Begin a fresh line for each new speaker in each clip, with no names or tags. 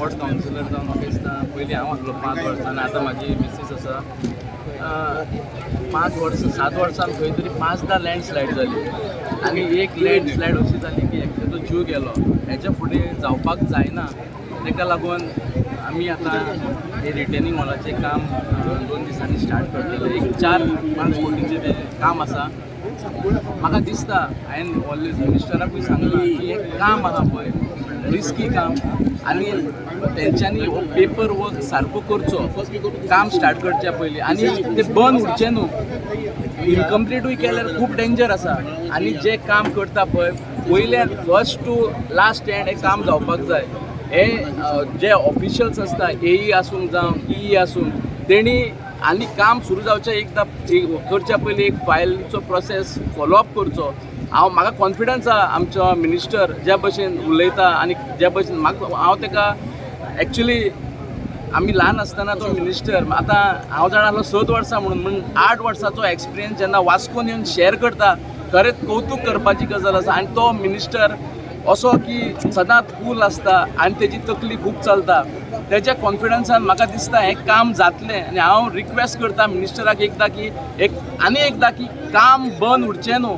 Ward councillor जावन म्हाका दिसता पयलीं हांव आसलो 5 वर्सां आनी आतां म्हाजी मिसीस आसा. 5 वर्सां 7 वर्सां खंय तरी 5दा लँडस्लायड जाली आनी एक लँडस्लायड अशी जाली की एकट्याचो जीव गेलो. हेच्या फुडें जावपाक जायना, ताका लागून आमी आतां हे रिटेनिंग वॉलाचें काम 2 दिसांनी स्टार्ट करतले. एक 4-5 कोटीचें तें काम आसा. म्हाका दिसता हांवें ऑलवेज मिनिस्टराकूय सांगलां की हें काम आसा पळय रिस्की काम आनी तेंच्यांनी हो पेपर वर्क सारको करचो काम स्टार्ट करच्या पयलीं आनी तें बंद उरचें न्हू. इनकम्प्लिटूय केल्यार खूब डेंजर आसा आनी जें काम करता पळय वयल्यान फर्स्ट टू लास्ट एंड हें काम जावपाक जाय. हे जे ऑफिशियल्स आसता एई आसूं जावं ई आसूं तेणी आनी काम सुरू जावचें एकदां करच्या पयलीं एक फायलीचो प्रोसेस फॉलोअप करचो. हांव म्हाका कॉन्फिडन्स आहा आमचो मिनिस्टर ज्या भशेन उलयता आनी ज्या भशेन म्हाका हांव ताका एक्चुली आमी ल्हान आसतना तो मिनिस्टर आतां हांव जाणा आसलो 7 वर्सां म्हणून 8 वर्साचो एक्सपिरियन्स जेन्ना वास्कोन येवन शेअर करता खरेंच कौतूक करपाची गजाल आसा. आनी तो मिनिस्टर असो की सदांच कूल आसता आनी तेजी तकली खूब चलता. तेच्या कॉन्फिडन्सान म्हाका दिसता हें काम जातलें आनी हांव रिक्वेस्ट करता मिनिस्टराक एकदां की एक आनी एकदां की काम बंद उरचें न्हू,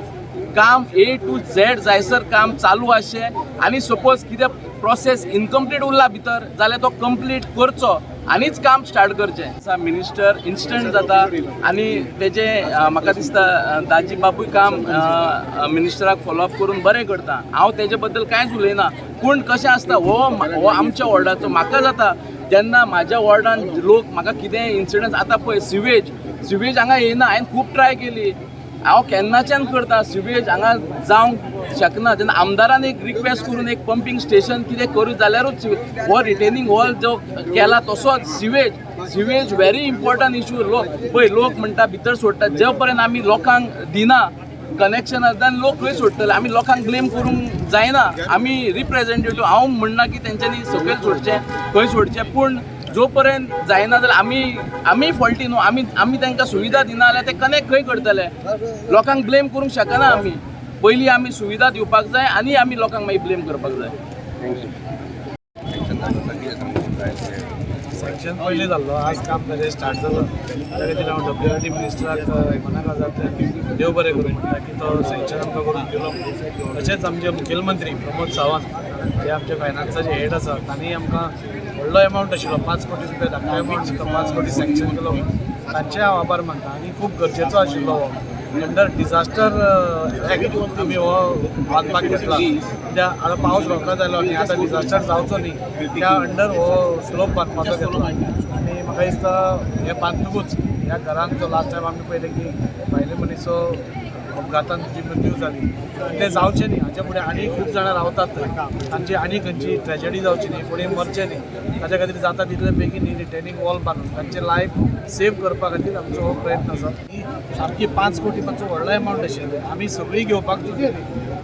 काम ए टू झेड जायसर काम चालू आसचें आनी सपोज कितें प्रोसेस इनकम्प्लीट उरला भितर जाल्यार तो कंप्लीट करचो आनीच काम स्टार्ट करचें. मिनिस्टर इन्स्टंट जाता आनी तेजें म्हाका दिसता दाजी बाबूय काम मिनिस्टराक फॉलोअप करून बरें करता. हांव तेजे बद्दल कांयच उलयना, पूण कशें आसता हो हो आमच्या वॉर्डाचो म्हाका जाता जेन्ना म्हाज्या वॉर्डान लोक म्हाका कितेंय इन्सिडंट आतां पळय सिवेज हांगा येयना. हांवें खूब ट्राय केली, हांव केन्नाच्यान करता सिवेज हांगा जावंक शकना. जेन्ना आमदारान एक रिक्वेस्ट करून एक पंपींग स्टेशन कितें करूं जाल्यारूच हो रिटेनिंग वॉल जो केला तसोच sewage sewage very important issue. लोक पळय लोक म्हणटा भितर सोडटा, जे पर्यंत आमी लोकांक दिना कनेक्शन आसता लोक खंय सोडटले. आमी लोकांक ब्लेम करूंक जायना, आमी रिप्रेझेंटेटीव. हांव म्हणना की तेंच्यांनी सकयल सोडचें खंय सोडचें, पूण जो पर्यंत जायना जाल्यार आमी आमी फॉल्टी न्हू. आमी आमी तांकां सुविधा दिना जाल्यार ते कनेक्ट खंय करतले. लोकांक ब्लेम करूंक शकना आमी. पयलीं आमी सुविधा दिवपाक जाय आनी आमी लोकांक मागीर ब्लेम करपाक जाय.
सँक्शन पयलीं जाल्लो, आज काम ताजें स्टार्ट जालां. त्या खातीर हांव डब्ल्यू आर डी मिनिस्टराक मना काळजांतल्यान देव बरें करूं म्हणटा की तो सँक्शन आमकां करून दिलो. तशेंच आमचे मुखेलमंत्री प्रमोद सावंत जे आमचे फायनान्साचे हेड आसा तांणी आमकां व्हडलो एमावंट आशिल्लो 5 कोटी रुपया, धाकटो एमावंट तो 5 कोटी सँक्शन केलो, तांचे हांव आभार मानता. आनी खूब गरजेचो आशिल्लो हो अंडर डिझास्टर एक्ट आमी हो बांदपाक घेतला, कित्याक आतां पावस रोखडो जालो आनी आतां डिझास्टर जावचो न्ही त्या अंडर हो स्लोप बांदपाचो घेतला. आनी म्हाका दिसता हें बांदतकूच ह्या घरान जो लास्ट टायम आमी पळयलें की भायले मनीसो अपघातान जी मृत्यू जाली ते जावचें न्ही हाच्या फुडें. आनी खूब जाणां रावतात थंय, तांची आनी खंयची ट्रेजडी जावची न्ही, कोणी मरचें न्ही, ताच्या खातीर जाता तितले बेगीन ही रिटेनिंग वॉल बांदून तांचे लायफ सेव करपा खातीर आमचो हो प्रयत्न आसा. ही सामकी 5 कोटी मातसो व्हडलो एमावंट आशिल्ले, आमी सगळीं घेवपाक चुकली,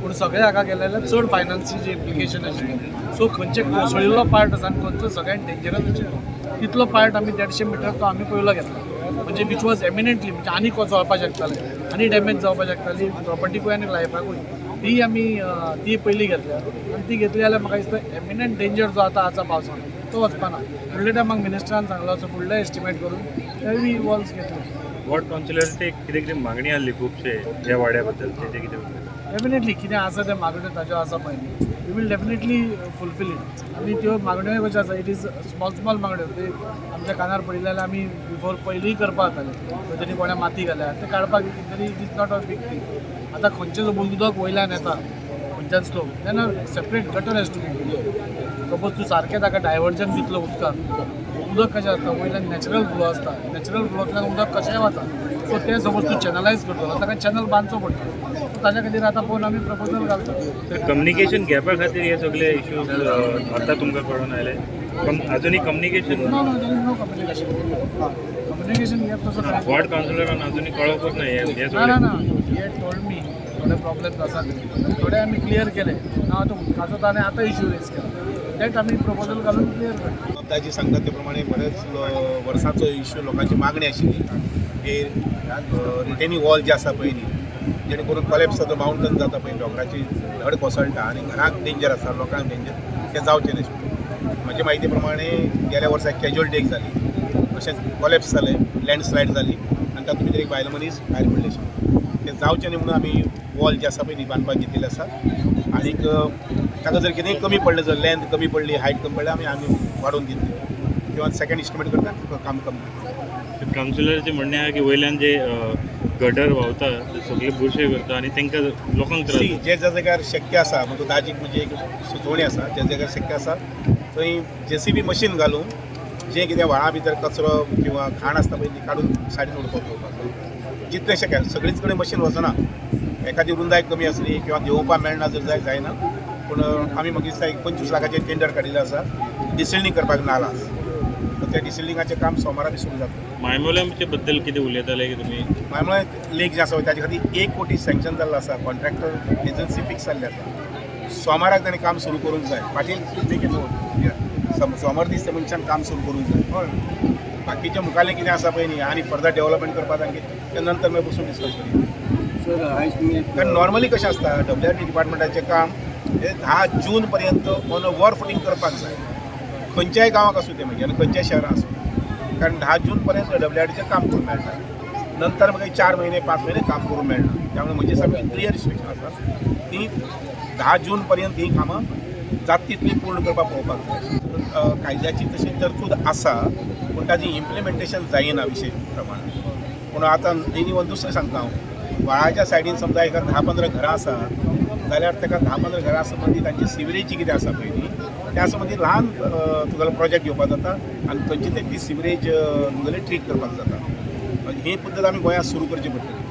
पूण सगळे हाका गेले जाल्यार चड फायनान्सीचे इम्प्लिकेशन आशिल्लें. सो खंयचे कोसळिल्लो पार्ट आसा आनी खंयचो सगळ्यांत डेंजरस आशिल्लो तितलो पार्ट आमी 150 मिटर तो आमी पयलो घेतला, म्हणजे which was eminently म्हणजे आनी कोसळपाक शकताले आनी डॅमेज जावपाक शकताली प्रॉपर्टीकूय आनी लायफाकूय. ती आमी ती पयली घेतल्या आनी ती घेतली जाल्यार म्हाका दिसता एमिनंट डेंजर जो आतां आसा पावसान तो वचपाना. फुडल्या टायमाक मिनिस्टरान सांगलो असो फुडले एस्टिमेट करून ते बी वॉल्स घेतले.
वॉर्ड कावन्सिलरचे कितें कितें मागणी आहली खुबशे ह्या वाड्या बद्दल, तेजे कितें उलयता?
डेफिनेटली कितें आसा तें मागण्यो ताज्यो आसा पळय, we will definitely fulfil it. आनी त्यो मागण्योय कश्यो आसा, it is small small मागण्यो, ते आमच्या कानार पडिल्ले जाल्यार आमी बिफोर पयलींय करपाक जातालें. खंय तरी कोणें माती घाल्या ते काडपाक तरी it is not a big thing. आतां खंयचें जो उदक वयल्यान येता खंयच्यान स्लोप तेन्ना separate gutter has to be. Suppose तूं सारकें ताका डायवर्जन दितलो उदकाक, उदक कशें आसता वयल्यान नॅचरल फ्लो आसता, नॅचरल फ्लोंतल्यान उदक कशेंय वता. सो तें सपोज तूं चॅनलायज करतलो ताका चॅनल बांदचो पडटलो. सो ताच्या खातीर आतां पळोवन आमी प्रपोजल घालता.
तर कम्युनिकेशन गॅपा खातीर हे सगळे इश्यूज आतां तुमकां कळून आयले? अजुनूय communication?
No, no, there is no communication. Communication gap तसो कांय
वॉर्ड कावन्सिलरान अजुनूय कळोवपूच ना हे
ना ना.
सगळे?
ना, he told me थोडे प्रॉब्लेम्स आसात ते थोडे आमी क्लियर केले ना. आतां उदकाचो ताणें आतां इश्यू रेज केला, that आमी प्रपोजल घालून क्लियर करता.
दाजी सांगता ते प्रमाणे बरेच वर्सांचो इश्यू, लोकांची मागणी आशिल्ली की रिटेनिंग वॉल जे आसा पळय न्ही, जेणे करून कॉलेप्स जाता, माउंटन जाता पळय, दोंगराची धड कोसळटा आनी घराक डेंजर आसा, लोकांक डेंजर, तें जावचें न्ही. म्हजे म्हायती प्रमाणे गेल्या वर्सा कॅज्युअल्टी एक जाली, तशेंच कॉलेप्स जालें, लँडस्लायड जाली आनी तातूंत भितर एक बायल मनीस भायर पडली. तें जावचें न्ही म्हणून आमी वॉल जे आसा पळय ती बांदपाक घेतिल्ली आसा. आनीक ताका जर कितेंय कमी पडलें, जर लेंथ कमी पडली, हायट कमी पडली, आमी आमी वाडोवन दितले किंवा सेकंड इस्टिमेट करता काम कमी करता.
कावन्सिलराचें म्हणणें आहा की वयल्यान जे गटर व्हांवता ते सगळे बुरशे करता आनी तांकां लोकांक त्रास.
सी, जे ज्या जाग्यार शक्य आसा, म्हणजे दाजीक म्हणजे एक सुचोवणी आसा, ज्या जाग्यार शक्य आसा थंय जेसीबी मशीन घालून जें कितें व्हाळा भितर कचरो किंवा घाण आसता पळय ती काडून सायडीन उडोवपाक पळोवपाक जितलें शक्य. सगळीच कडेन मशीन वचना, एखादी रुंदाय कमी आसली किंवा देंवोवपाक मेळना जर जाय जायना. पूण आमी म्हाका दिसता एक 25 लाखाचें टेंडर काडिल्लें आसा डिसिल्डींग करपाक नाला, तर त्या डिसिल्डिंगाचें काम सोमारा बी सुरू जातलें.
मायमोलाचे बद्दल कितें उलयताले की तुमी?
मायमोळा लेक जे आसा ताजे खातीर 1 कोटी सँक्शन जाल्लो आसा, कॉन्ट्रॅक्टर एजन्सी फिक्स जाल्ली आसा. सोमाराक ताणें काम सुरू करूंक जाय. पाटील सोमार दीस त्या मनशान काम सुरू करूंक जाय. बाकीचें मुखारलें कितें आसा पळय न्ही आनी फर्दर डेव्हलपमेंट करपाक आनी तें नंतर मागीर बसून डिस्कस करूया.
सर आयज तुमी
कारण नॉर्मली कशें आसता, डब्ल्यू आर टी डिपार्टमेंटाचें काम हें 10 जून पर्यंत ऑन अ वॉर फुटींग करपाक जाय, खंयच्याय गांवाक आसूं तें मागीर आनी खंयच्याय शहरां आसूं. कारण 10 जून पर्यंत डब्ल्यू आर टीचें काम करूंक मेळटा, नंतर मागीर 4 म्हयने 5 म्हयने काम करूंक मेळना. त्यामुळे म्हजें सामकें क्लियर इन्स्ट्रक्शन आसा की 10 जून पर्यंत ही कामां जाता तितलीं पूर्ण करपाक पळोवपाक जाय. कायद्याची तशी तरतूद आसा पूण ताजी इम्प्लिमेंटेशन जायना विशेश प्रमाणात. पूण आतां एनी वन दुसरें सांगता हांव, व्हाळाच्या सायडीन समजा एका 10-15 घरां आसा जाल्यार ताका 10-15 घरां संबंदी तांची सिवरेज जी कितें आसा पळय न्ही त्या संबंदी ल्हान तुगेलो प्रोजेक्ट घेवपाक जाता आनी थंयची ती सिवरेज तुगेली ट्रीट करपाक जाता. ही पद्दत आमी गोंयांत सुरू करची पडटली.